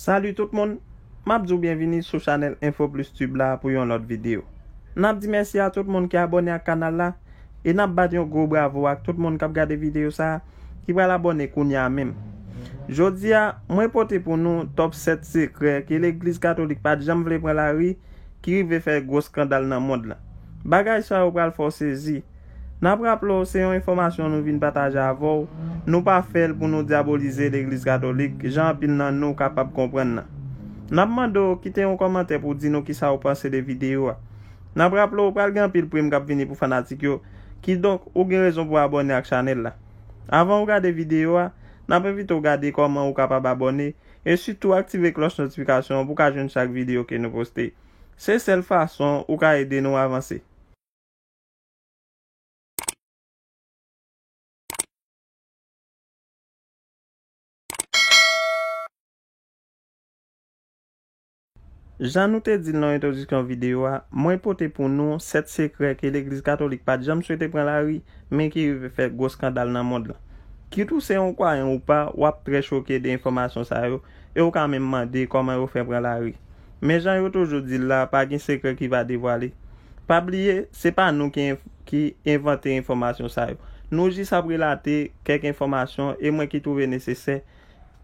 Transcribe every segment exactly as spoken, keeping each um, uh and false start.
Salut tout moun, m ap di w byenvini sou chanèl Info Plus Tube la pou yon lòt videyo. N ap di mèsi a tout moun ki abòne ak kanal la, e n ap bat yon gwo bravo ak tout moun k ap gade videyo sa a, ki pral abòne kounye a menm. Jodi a, mwen pote pou nou top sèt sekrè ke legliz katolik pa t janm vle pran lari, ki rive fè gwo eskandal nan mond lan. Bagay sa yo pral fè w sezi. N ap raple w, se yon enfòmasyon nou vin pataje avè w, nou pa fè l pou nou dyabolize legliz katolik, jan anpil nan nou kapab konprann nan. N ap mande w kite yon kòmantè pou di nou kisa w panse de videyo a. N ap raple w, pral gen anpil prim k ap vini pou fanatik yo, kidonk ou gen rezon pou abòne ak chanèl la. Avan w gade videyo a, n ap envite w gade kòman ou kapab abòne, e sitou aktive klòch notifikasyon an pou w ka jwenn chak videyo ke nou poste. Se sèl fason ou ka ede nou avanse. Jan nou te di l nan entwodiksyon videyo a, mwen pote pou nou sèt sekrè ke legliz katolik pa t janm swete pran lari, men ki rive fè gwo eskandal nan mond lan. Kit ou se yon kwayan ou pa, w ap trè choke de enfòmasyon sa yo, e w ka menm mande kòman yo fè pran lari. Men jan yo toujou di l la, pa gen sekrè ki pa devwale. Pa bliye, se pa nou ki env-, ki envante enfòmasyon sa yo. Nou jis ap relate kèk enfòmasyon e mwen ki twouve nesesè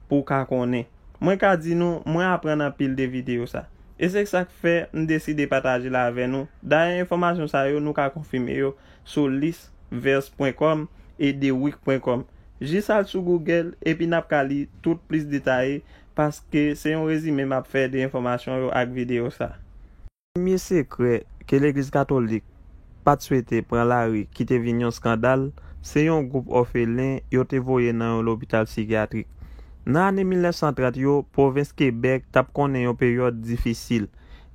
pou w ka konnen. Mwen ka di nou, mwen aprann anpil de videyo sa. E se sa k fè m deside pataje l avè nou. Dayè, enfòmasyon sa yo, nou ka konfime yo sou list verse pwen kòm e the week pwen kòm. Jis al sou Google epi n ap ka li tout plis detaye, paske se yon rezime m ap fè de enfòmasyon yo ak videyo sa. Premye sekrè ke legliz katolik pa t swete pran lari, ki te vin yon eskandal, se yon gwoup òfelen yo te voye nan yon lopital sikyatrik. Nan ane mil nèf san trant yo, pwovens Kebèk t ap konnen yon peryòd difisil,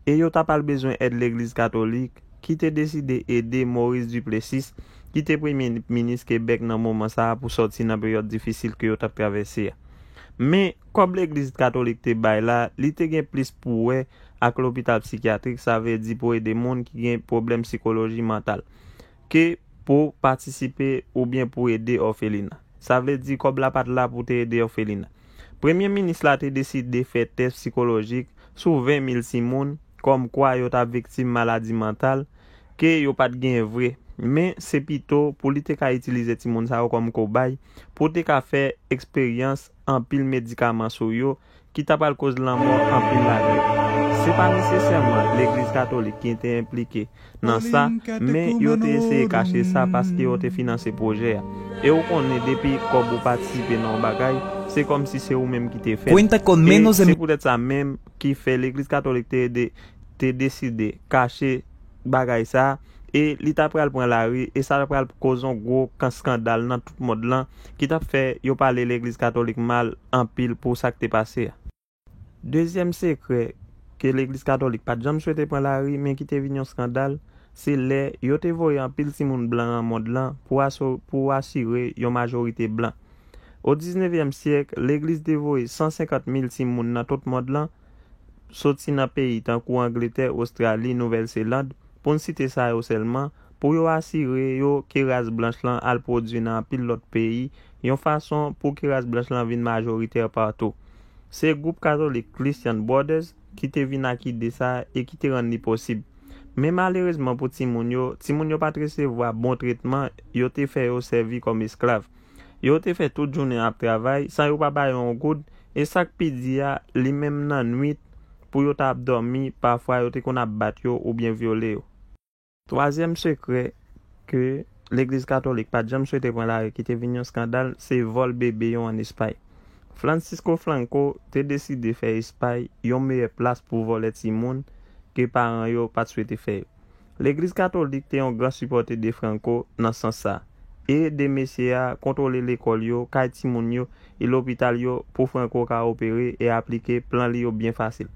e yo t ap al bezwen èd legliz katolik, ki te deside ede Maurice Duplessis, ki te premye minis Kebèk nan moman sa a, pou sòti nan peryòd difisil ke yo t ap travèse a. Men, kòb legliz katolik te bay la, li te gen plis pou wè ak lopital sikyatrik, sa vle di pou ede moun ki gen pwoblèm sikoloji mantal, ke pou patisipe oubyen pou ede òfelina. Sa vle di kòb la pa t la pou te ede òfelina. Premye minis la te deside fè tès sikolojik sou ven mil timoun, kòmkwa yo t ap viktim maladi mantal ke yo pa t gen vre. Men, se pito pou li te ka itilize timoun sa yo kòm kobay pou te ka fè eksperyans anpil medikaman sou yo ki ta pral koz lanmò anpil ladan yo. Se pa nesesèman legliz katolik ki te enplike nan sa, men yo te eseye kache sa paske yo te finanse pwojè a. E ou konnen, depi kòb ou patisipe nan yon bagay, se kòmsi se ou menm ki te fè l. Cuenta con menos de... E se poutèt sa menm ki fè legliz katolik te ede, te deside kache bagay sa, e li ta pral pran lari, e sa ta pral koz yon gwo kan-, eskandal nan tout mond lan, ki t ap fè yo pale legliz katolik mal anpil pou sa k te pase a. Dezyèm sekrè ke legliz katolik pa t janm swete pran lari, men ki te vin yon eskandal, se lè yo te voye anpil timoun blan nan mond lan pou aso-, pou asire yon majorite blan. O diznevyèm syèk, legliz te voye san senkant mil timoun nan tout mond lan, soti nan peyi tankou Angletè, Ostrali, Nouvèl Zeland, pou n site sa yo sèlman, pou yo asire yo ke ras blanch lan al pwodui nan anpil lòt peyi, yon fason pou ke ras blanch lan vin majoritè patou. Se gwoup katolik Christian Brothers ki te vin ak ide sa a e ki te rann li posib. Men malerezman pou timoun yo, timoun yo pa t resevwa bon tretman, yo te fè yo sèvi kòm esklav. Yo te fè tout jounen ap travay, san yo pa ba yo yon goud, e sa k pi di a, li menm nan nwit, pou yo ta ap dòmi, pafwa yo te konn ap bat yo oubyen vyole yo. Twazyèm sekrè ke legliz katolik pa t janm swete pran lari ki te vin yon eskandal, se vòl bebe yo ann Espay. Francisco Franco te deside fè Espay yon meyè plas pou vòlè timoun ke paran yo pa t swete fè yo. Legliz katolik te yon gran sipòte de Franco nan sans sa, e ede mesye a kontwole lekòl yo, kay timoun yo, e lopital yo pou Franco ka opere e aplike plan li yo byen fasil.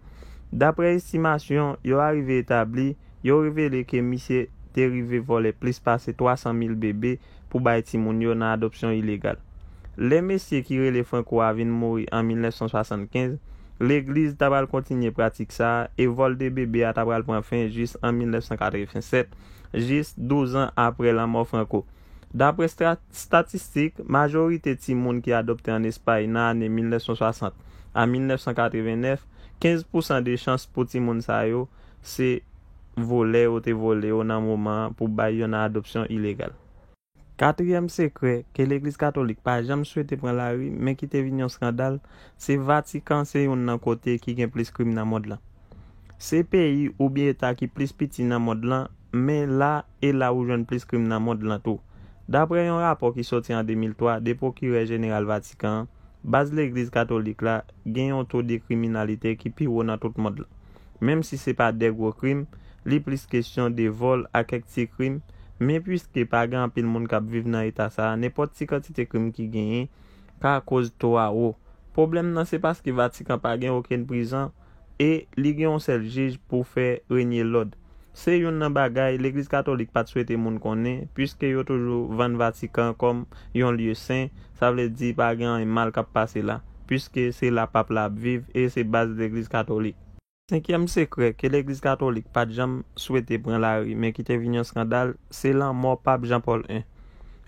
Daprè estimasyon yo arive etabli, yo revele ke misye te rive vòlè plis pase twa san mil bebe pou bay timoun yo nan adopsyon ilegal. Lè mesye ki rele Franco a vin mouri an mil nèf san swasannkenz, legliz ta pral kontinye pratik sa a, e vòl de bebe a ta pral pran fen jis an mil nèf san katrevennsèt, jis douz an apre lanmò Franco. Daprè stra-, statistik, majorite timoun ki adopte ann Espay nan ane mil nèf san swasant A mil nèf san katreven nèf, kenz pousan de chans pou timoun sa yo se vòlè yo te vòlè yo nan moman an pou bay yo nan adopsyon ilegal. Katriyèm sekrè ke Legliz Katolik pa janm swete pran lari, men ki te vin yon eskandal, se Vatikan se youn nan kote ki gen plis krim nan mond lan. Se peyi oubyen eta ki plis piti nan mond lan, men la e la ou jwenn plis krim nan mond lan tou. Daprè yon rapò ki soti an de mil twa de Pwokirè Jeneral Vatikan an, baz Legliz Katolik la gen yon to de kriminalite ki pi wo nan tout mond lan. Menm si se pa de gwo krim, li plis kesyon de vòl ak kèk ti krim, men piske pa gen anpil moun k ap viv nan eta sa a, nenpòt ti kantite krim ki genyen ka koz to a wo. Pwoblèm nan se paske Vatikan pa gen okenn prizon e li gen yon sèl jij pou fè renye lòd. Se youn nan bagay Legliz Katolik pa t swete moun konnen, piske yo toujou vann Vatikan kòm yon lye sen, sa vle di pa gen anyen mal k ap pase la, piske se la Pap la ap viv e se baz Legliz Katolik. Senkyèm sekrè ke Legliz Katolik pa t janm swete pran lari, men ki te vin yon eskandal, se lanmò Pap Jan Pòl en.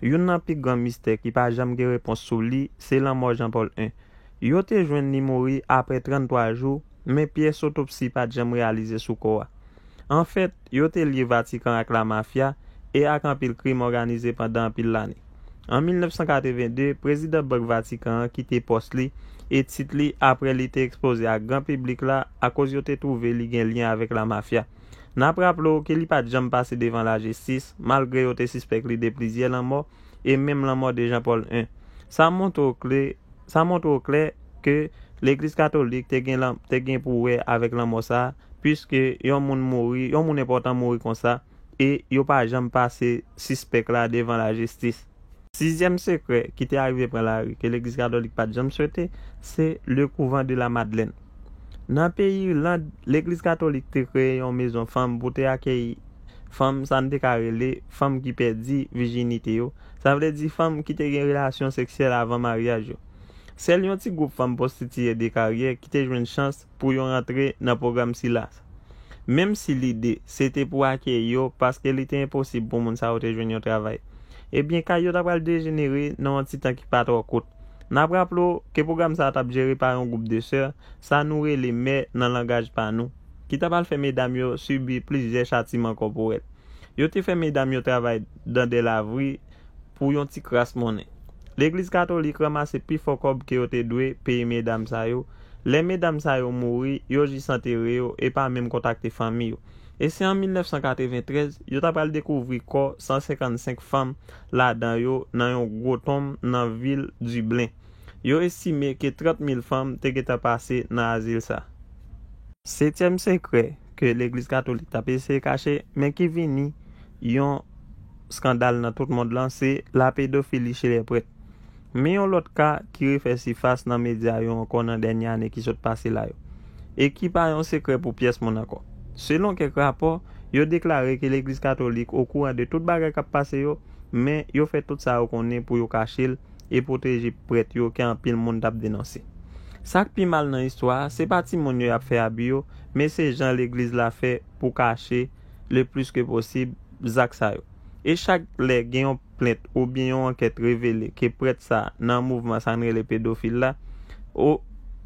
Youn nan pi gran mistè ki pa janm gen repons sou li, se lanmò Jan Pòl en. Yo te jwenn li mouri apre tranntwa jou, men pyès otopsi pa t janm reyalize sou kò a. Anfèt, yo te lye Vatikan ak lamafya e ak anpil krim òganize pandan anpil lane. An mil nèf san katreven de, prezidan Bank Vatikan an kite pòs li e tit li apre li te ekspoze ak gran piblik la akoz yo te twouve li gen lyen avèk lamafya. N ap raple w ke li pa t janm pase devan lajistis, malgre yo te sispèk li de plizyè lanmò e menm lanmò de Jan Pòl en. Sa montre w klè, sa montre w klè ke Legliz Katolik te gen lan-, te gen pou wè avèk lanmò sa a, piske yon moun mouri, yon moun enpòtan mouri konsa, e yo pa janm pase sispèk la devan lajistis. Sizyèm sekrè ki te arive pran lari ke Legliz Katolik pa t janm swete, se Le Couvent de la Madeleine. Nan peyi Irland, Legliz Katolik te kreye yon mezon fanm pou te akeyi fanm sa n te ka rele fanm ki pèdi vijinite yo, sa vle di fanm ki te gen relasyon seksyèl avan maryaj yo. Sèl yon ti gwoup fanm pwostitiye de karyè ki te jwenn chans pou yo rantre nan pwogram sila. Menm si lide se te pou akeyi yo paske li te enposib pou moun sa yo te jwenn yon travay, ebyen kay yo ta pral dejenere nan yon ti tan ki pa twò kout. N ap raple w ke pwogram sa a t ap jere pa yon gwoup de sè, sa nou rele mè nan langaj pa nou, ki ta pral fè medam yo sibi plizyè chatiman kòporèl. Yo te fè medam yo travay dan de lavri pou yon ti kras monnen. Legliz Katolik ranmase pifò kòb ke yo te dwe peye medam sa yo. Lè medam sa yo mouri, yo jis antere yo e pa menm kontakte fanmi yo. E se an mil nèf san katreven trèz, yo ta pral dekouvri kò san senkannsenk fanm ladan yo nan yon gwo tonm nan vil Diblen. Yo estime ke trant mil fanm te gentan pase nan azil sa. Setyèm sekrè ke Legliz Katolik t ap eseye kache, men ki vini yon eskandal nan tout mond lan, se lapedofili chez les prêtres. Men yon lòt ka ki refè sifas nan medya yo ankò nan dènye ane ki sot pase la yo, e ki pa yon sekrè pou pyès moun ankò. Selon kèk rapò, yo deklare ke Legliz Katolik okouran de tout bagay k ap pase yo, men yo fè tout sa yo konnen pou yo kache l e pwoteje prèt yo ke anpil moun t ap denonse. Sa k pi mal nan istwa a, se pa timoun yo y ap fè abi yo, men se jan legliz la fè pou kache le plis ke posib zak sa yo. E chak lè gen yon plent oubyen yon ankèt revele ke prèt sa nan mouvman sa n rele pedofil la, o-,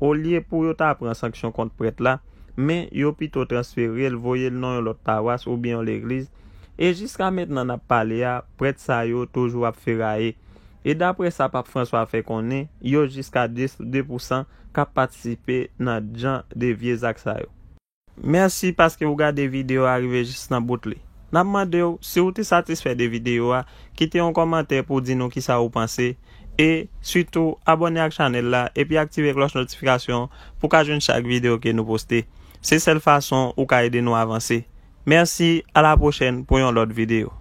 olye pou yo ta pran sanksyon kont prèt la, men yo pito transfere l, voye l nan yon lòt pawas oubyen yon legliz. E jiska mentnan n ap pale a, prèt sa yo toujou ap feraye. E daprè sa Pap Franswa fè konnen, yo jiska de, de pousan k ap patisipe nan jan de vye zak sa yo. Mèsi paske w gade videyo a rive jis nan bout li. N ap mande w, si w te satisfè de videyo a, kite yon kòmantè pou w di nou kisa ou panse. E sitou, abòne ak chanèl la epi aktive klòch notifikasyon pou w ka jwenn chak videyo ke nou poste. Se sèl fason ou ka ede nou avanse. Mèsi, a la pwochèn pou yon lòt videyo.